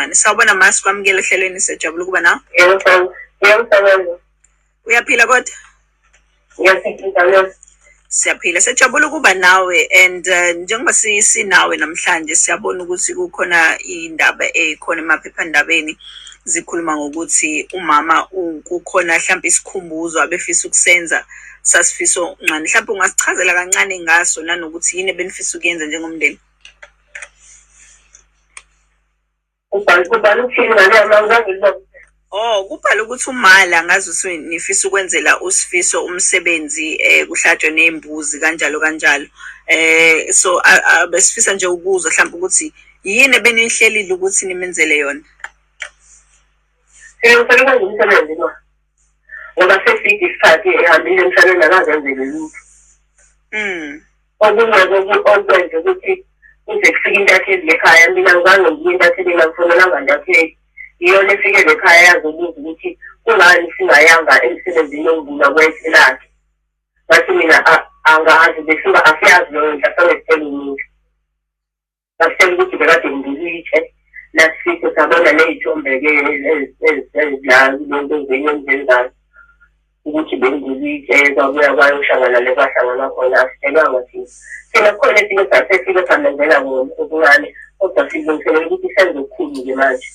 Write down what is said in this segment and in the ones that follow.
Ncwane. Sawubona ma, sikwamukele ehlelweni, siyajabula ukuba nawe. Yebo, yebo, sawubona. Uyaphila kodwa? Ngiyaphila, yebo. Siyaphila, siyajabula ukuba nawe and njengoba sinawe namhlanje siyabona ukuthi kukhona indaba ekhona emaphephandabeni zikhuluma ngokuthi umama kukhona mhlawumbe isikhumbuzo abefisa ukusenza saSifiso Ncwane. Mhlawumbe ungasichazela kancane ngaso nanokuthi yini ebenifisa ukuyenza njengomndeni? Kubhala ukuthini ngane yami angikaze ngibone. Oh, kubhala ukuthi umala ngazi ukuthi nifisa ukwenzela uSifiso umsebenzi kuhlatshwe nezimbuzi kanjalo kanjalo. So besifisa nje ukuzwa mhlawumbe ukuthi yini ebenihlelile ukuthi nimenzele yona. Ngifuna ukwenza umsebenzi ma. Ngoba seside isikhathi ehambile emhlabeni akazenzele lutho. Okunye okwenza ukuthi kuze kufike intatheli ekhaya, mina ngizange ngiye intathelini, angifonelanga ntatheli. Iyona efike lekhaya yazobuza ukuthi kungani singayanga emsebenzini wokuvulwa kwetshe lakhe. Ngathi mina angazi, besuka asiyazi leyo nto, asange sithele umuntu. Basitshela ukuthi bekade ngilitshe nasifike sabona ney'thombe-ke ezila kulento ezenyenzenzayo ukuthi bengilitshe kwabuya kwayohlangana le kwahlangana khona, asitshelwanga thina. Thina kukhona esike sasefike samenzela kona okuncane, kodwa silungiselela ukuthi senze okukhulu-ke manje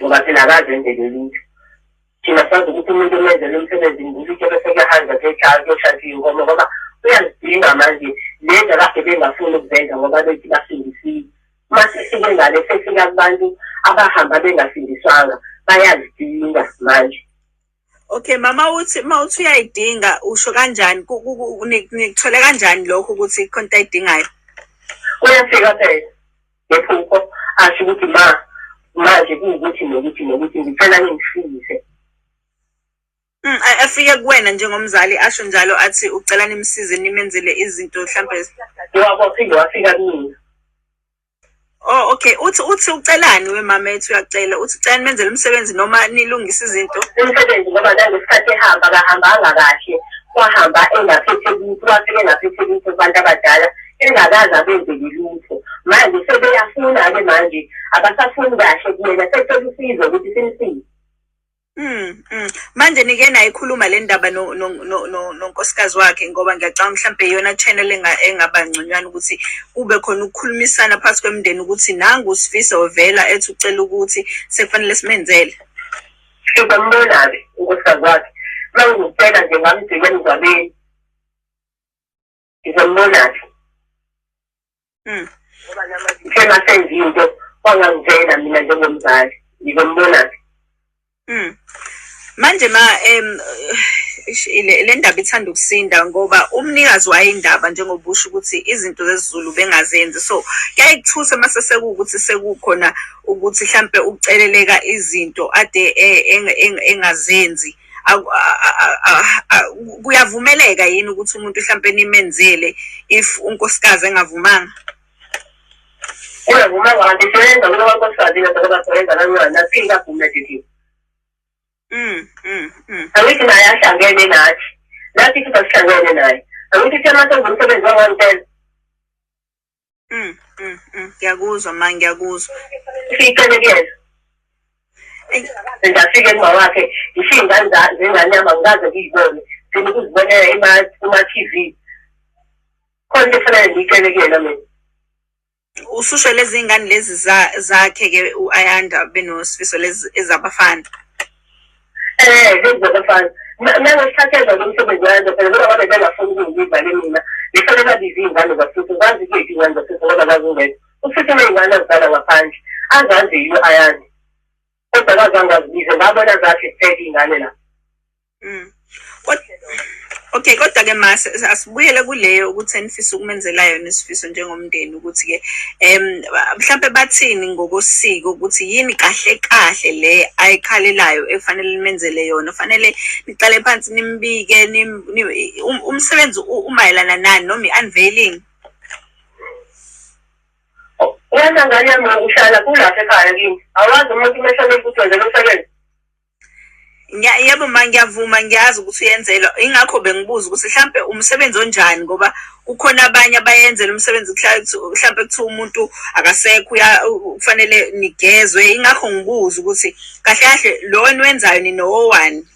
ngoba phela akazenzele lutho. Thina sazi ukuthi umuntu omenzela umsebenzi ngulutho bese kuyahanjwa kuyohlala kuyohlatshwa iy'nkomo ngoba uyazidinga manje lezi akade bengafuni ukuzenza ngoba bethi basindisiwe. Uma sefike ngale sefika kubantu abahamba bengasindiswanga bayazidinga manje. Okay mama, uthi uma uthi uyayidinga usho kanjani, nikuthole kanjani lokho ukuthi khona into ayidingayo? Uyafika phela ngephupho asho ukuthi ma manje kuwukuthi nokuthi nokuthi ngicela ningisize. Afike kuwena njengomzali asho njalo athi ucela nimsize nimenzele izinto mhlambe. Waphinde wafika kumina. Oh okay, uthi ucelani wemama ethi uyacela, uthi ucela nimenzele umsebenzi noma nilungise izinto? Umsebenzi ngoba nangesikhathi ehamba akahambanga kahle, wahamba engaphethe lutho, wafika engaphethe lutho kubantu abadala engakaze abenzele lutho. Manje sebeyafuna-ke manje, abasafuni kahle kuyena, secela usizo ukuthi simsize. Manje nike nayikhuluma le ndaba nonkosikazi wakhe, ngoba ngiyacabanga mhlampe iyona channel engaba ngconywana ukuthi kube khona ukukhulumisana phakathi kwemindeni ukuthi nangu uSifiso vela ethi ucela ukuthi sekufanele simenzele. Sizambona-ke unkosikazi wakhe, uma ngizokutshela nje ngamgcina emngcwabeni, ngizambona-ke. Uthe masenza into wangangitshela mina njengomzali, ngizombona-ke. Manje ma le ndaba ithanda ukusinda ngoba umnikazi wayo indaba njengoba usho ukuthi izinto zesiZulu bengazenzi, so kuyaye kuthuse mase sekuwukuthi sekukhona ukuthi mhlampe ukuceleleka izinto ade engazenzi. Kuyavumeleka yini ukuthi umuntu mhlampe nimenzele if unkosikazi engavumanga? Uyavuma kanti siyenza kulo kankosikazi ngoba siyenza kancane nasingavumi thina. Angithi naye ahlangene nathi, nathi futhi asihlangene naye. Angithi thina masenza umsebenzi wangempela. Ngiyakuzwa ma, ngiyakuzwa. Siyicele kuyena. Ngafika emva wakhe ngishiye ingane zengane yami angikaze ngiyibone, ngifuna ukuzibonela kuma-T V. Khona into efanele ngiyicele kuyena mina. Ususho lezi ngane lezi zakhe-ke u-Ayanda benoSifiso lezi ezabafana. Lezi zabafana. Nangesikhathi enza lo msebenzi wayenza phela ngoba ngabe bengafuni ukungibiza le mina, befanele babize iy'ngane zaSifiso, zazi kuyephi iy'ngane zaSifiso ngoba zazingekho. USifiso uney'ngane azizala ngaphandle, azaziyo u-Ayanda. Kodwa akazange azibize, ngabona zakhe kuphela iy'ngane la. Okay, kodwa-ke ma asibuyele kuleyo ukuthi enifisa ukumenzela yona iSifiso njengomndeni ukuthi-ke mhlampe bathini ngokosiko ukuthi yini kahle kahle le ayikhalelayo ekufanele nimenzele yona, fanele niqale phansi nimbike umsebenzi umayelana nani noma i-unveiling? Wena ngane yami uhlala kulapha ekhaya kini, awazi umuntu uma eshonele ukuthi wenzela umsebenzi? Yebo ma, ngiyavuma, ngiyazi ukuthi uyenzelwa, ingakho bengibuza ukuthi mhlampe umsebenzi onjani, ngoba kukhona abanye abayenzela umsebenzi, mhlampe kuthiwa umuntu akasekho, kufanele nigezwe. Ingakho ngibuza ukuthi kahle kahle lo eniwenzayo ninowowani.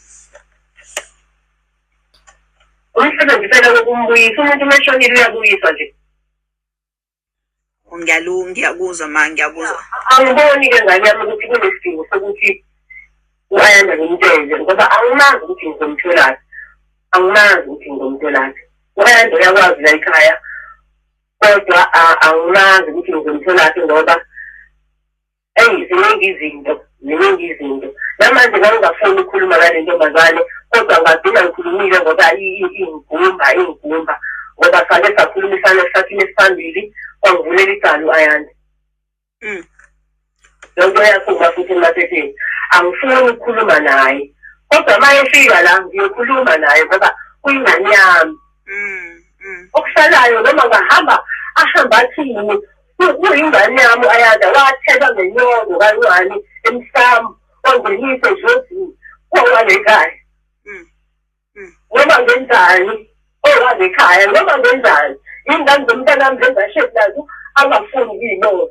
Umsebenzi phela wokumbuyisa umuntu uma eshonile, uyabuyiswa nje. Ngiyakuzwa ma, ngiyakuzwa. Angiboni-ke ngane yami ukuthi kunesidingo sokuthi u-Ayanda ngimtshele, ngoba angimazi ukuthi ngizomtholaphi, angimazi ukuthi ngizomtholaphi. U-Ayanda uyakwazi la ekhaya, kodwa angimazi ukuthi ngizomtholaphi, ngoba eyi, ziningi izinto, ziningi izinto. Namanje ngangingafuni ukukhuluma ngale ntombazane, kodwa ngagcina ngikhulumile ngoba ingigumba, ingigumba, ngoba sake sakhulumisana esikhathini esiphambili, kwangivulela icala u-Ayanda. Loo nto yaphuma futhi emaphepheni. Angifuni ukukhuluma naye, kodwa uma efika la ngiyokhuluma naye, ngoba kuyingane yami. Okusalayo noma ngahamba ahambe athini, kuyingane yami. U-Ayanda wathela ngenyongo kancane emsamo, wangenisa edlozini owalekhaya. Noma ngenzani, owalekhaya, noma ngenzani, iy'ngane zomntanami zengashethi nazo, angafuni ukuyibona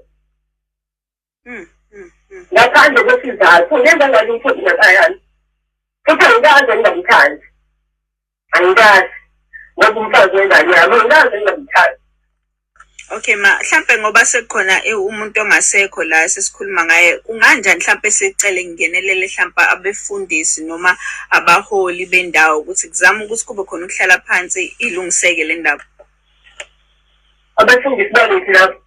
ngaphandle kwesizathu. Ngenza ngalutho mina Ayanda, futhi angikaze ngingamthandi, angikazi, ngoba umfazi wengane yami, angikaze ngingamthandi. Okay ma, mhlampe ngoba sekukhona umuntu ongasekho la sesikhuluma ngaye, kunganjani mhlampe sicele ngingenelele mhlampe abefundisi noma abaholi bendawo ukuthi kuzame ukuthi kube khona ukuhlala phansi, ilungiseke le ndaba? Abefundisi bakuphi lapho?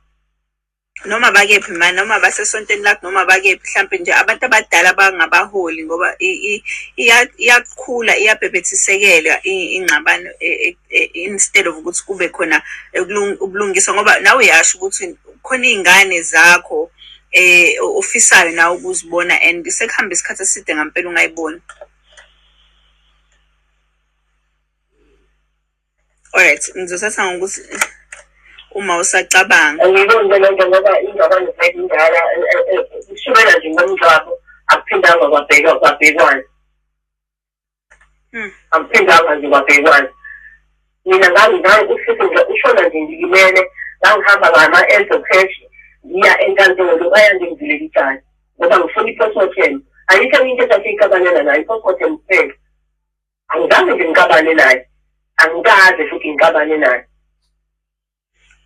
Noma bakephi ma, noma basesontweni lakho, noma bakephi, mhlampe nje abantu abadala abangabaholi, ngoba iyakhula, iyabhebhethisekela ingxabano, instead of ukuthi kube khona ubulungiswa, ngoba nawe uyasho ukuthi khona iy'ngane zakho ofisayo nawe ukuzibona, and sekuhambe isikhathi eside ngampela ungayiboni. Alright, ngizothatha ngokuthi uma usacabanga. Angiyiboni le nto, ngoba ingxabano vele indala, kusukela nje ngomngcwabo akuphindanga kwabhekwa, kwabhekwana. Akuphindanga nje kwabhekwana. Mina usuku nje ushona nje ngilimele, ngangihamba ngama-Enzo cash ngiya enkantolo, bayangenzilela icala ngoba ngifuna i-postmortem. Ayikho enye into esasiyixabanela nayo, i-postmortem kuphela. Angikaze nje ngixabane naye, angikaze futhi ngixabane naye.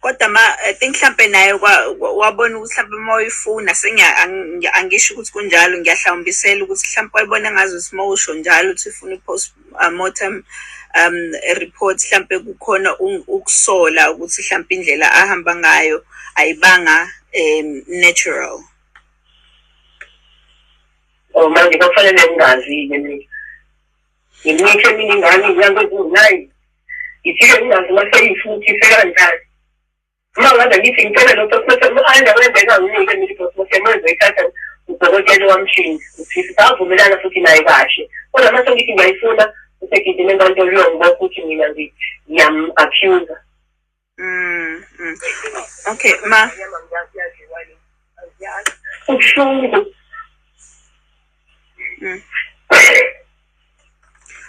Kodwa ma, I think mhlampe naye wabona ukuthi mhlampe uma uyifuna, angisho ukuthi kunjalo, ngiyahlawumbisela ukuthi mhlampe wayibona ngazuthi uma usho njalo ukuthi ufuna i-post mortem report, mhlampe kukhona ukusola ukuthi mhlampe indlela ahamba ngayo ayibanga natural. Oh, manje kufanele ngingazi-ke mina, ngimishe mina ingane inyanga eziwu-9, ngifike ngingazi uma seyifuthi sekanjani. Uma ngabe ngithi ngicela lo postmortem, u-Ayanda wenzeka anginike mina i-postmortem, wenzoyithatha udokotela wamshinda uthi savumelana futhi naye kahle, kodwa mase ngithi ngiyayifuna, usegijima enkantolo uyongibopha ukuthi mina ngiyam-accuse. Okay ma. Kubuhlungu.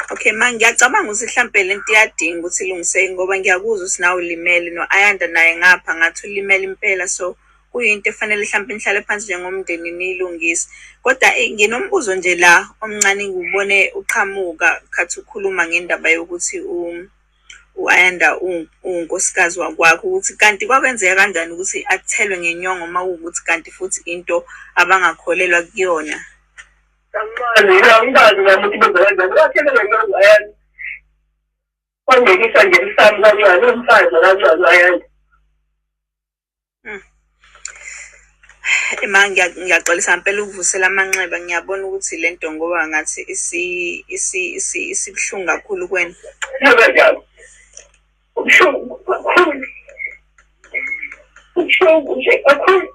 Okay ma, ngiyacabanga ukuthi mhlampe lento iyadinga ukuthi ilungiseke, ngoba ngiyakuzwa ukuthi nawe ulimele, no-Ayanda naye ngapha ngathi ulimele impela, so kuyinto efanele mhlampe nihlale phansi njengomndeni niyilungise. Kodwa nginombuzo nje la omncane ngiwubone uqhamuka khathi ukhuluma ngendaba yokuthi u-Ayanda uwunkosikazi wakwakho, ukuthi kanti kwakwenzeka kanjani ukuthi athelwe ngenyongo uma kuwukuthi kanti futhi into abangakholelwa kuyona? Angimazi, angikazi nami ukuthi benza kanjani. Wathele ngenyongo Ayanda. Wangenisa nje emsamo kancane, umfazi kancane u-Ayanda. Ma, ngiyaxolisa ngempela ukuvusela amanxeba. Ngiyabona ukuthi le nto ngoba ngathi isibuhlungu kakhulu kuwena. Kanjani? Kubuhlungu kakhulu. Kubuhlungu nje kakhulu.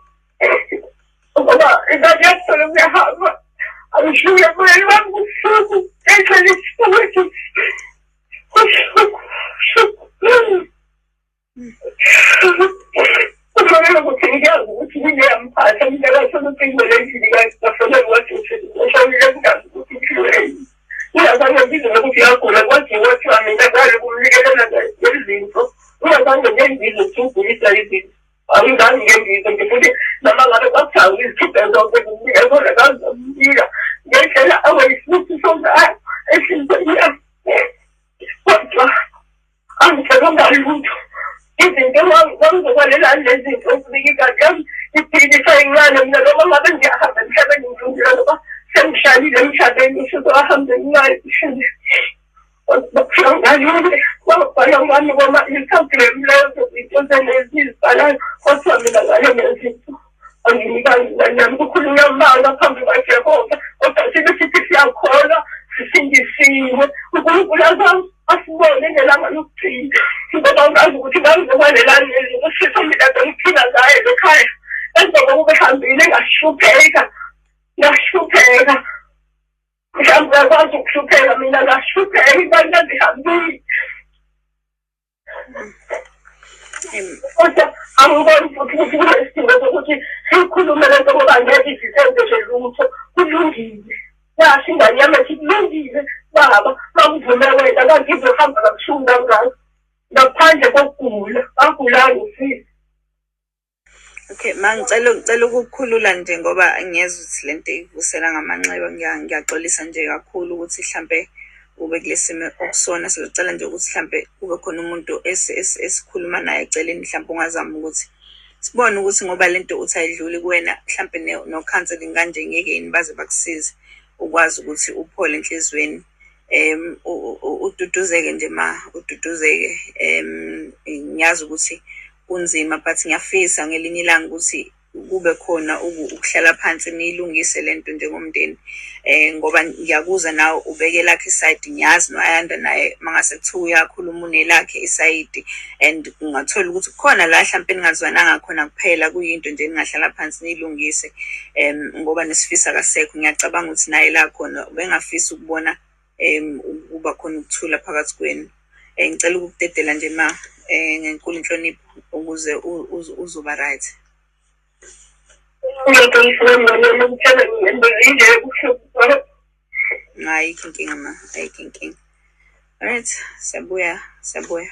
Ngoba ingane yami kuyahamba. Angishuye emoyeni wami, kubuhlungu. Ngendlela isifowethu. Kubuhlungu. Kubuhlungu. Kufanele ukuthi ngiyazi ukuthi yini eyamphatha mina, ngathola ucingo lendlini kafonela, wathi ushonile, ngingazi ukuthi kuthiweni. Wangitshela ngezinto, ungazange ngengizwe ukuthi ugulisa izinto. Angizange ngengizwe nje futhi noma ngabe kwakuthiwa ngizikhiphe zonke ngimnike zona ngangizomnika ngendlela awayisibusiso ngayo enhliziyweni yami. Kodwa angitshelanga lutho. Izinto ngangizokwalelani lezi zinto ukubika ingane yami iphile isayincane mina noma ngabe ngiyahamba emhlabeni ngilungile ngoba sengihlalile emhlabeni usuzohamba emncane Kwabhala ngami kwama-Instagram lezo zinto zenezi izibhalayo kodwa mina ngale nezinto anginikanga ingane yami kukhulunywa amanga phambi kwaJehova kodwa sibe sithi siyakholwa sisindisiwe uNkulunkulu azange asibone ngelanga lokugcina ngoba ngazi ukuthi ngangizokwalelani nezinto siso mina bengiphila ngaye lekhaya emva kokuba ehambile ngahlupheka ngahlupheka Mhlawumbe uyakwazi ukuhlupheka mina ngahlupheka imali yangihambile. Kodwa angiboni futhi ukuthi kunesidingo sokuthi sikhulume le nto ngoba ngeke izisenze nje lutho. Kulungile. Yasho ingane yami ethi kulungile baba makuvume wena kanti izohamba kabuhlungu kangaka. Ngaphandle kokugula, agulanga usisi. Okay, ma ngicela ngicela ukukukhulula nje ngoba ngiyezwa ukuthi lento ikuvusela ngamanxeba. Ngiyaxolisa nje kakhulu ukuthi hlampe ube kule simo okusona. Sizocela nje ukuthi hlampe kube khona umuntu esikhuluma naye eceleni hlampe ungazama ukuthi sibone ukuthi ngoba lento uthi ayidluli kuwena hlampe no-counselling kanje ngeke yini baze bakusize ukwazi ukuthi uphole enhliziyweni. Ududuzeke nje ma, ududuzeke. Ngiyazi ukuthi kunzima but ngiyafisa ngelinye ilanga ukuthi kube khona ukuhlala phansi niyilungise le nto njengomndeni um ngoba ngiyakuzwa nawe ubeke elakhe isayidi, ngiyazi no-Ayanda naye mangase kuthiwa uyakhuluma unelakhe isayidi and ungathola ukuthi kukhona la hlampe ningazwananga khona kuphela kuyinto nje eningahlala phansi niyilungise um ngoba noSifiso akasekho. Ngiyacabanga ukuthi naye la khona ubengafisa ukubona um ukuba khona ukuthula phakathi kwenu. Ngicela ukukudedela nje ma ngenkulu inhlonipho ukuze uzoba right. Ayikho inkinga ma, ayikho inkinga. Alright, siyabuya, siyabuya.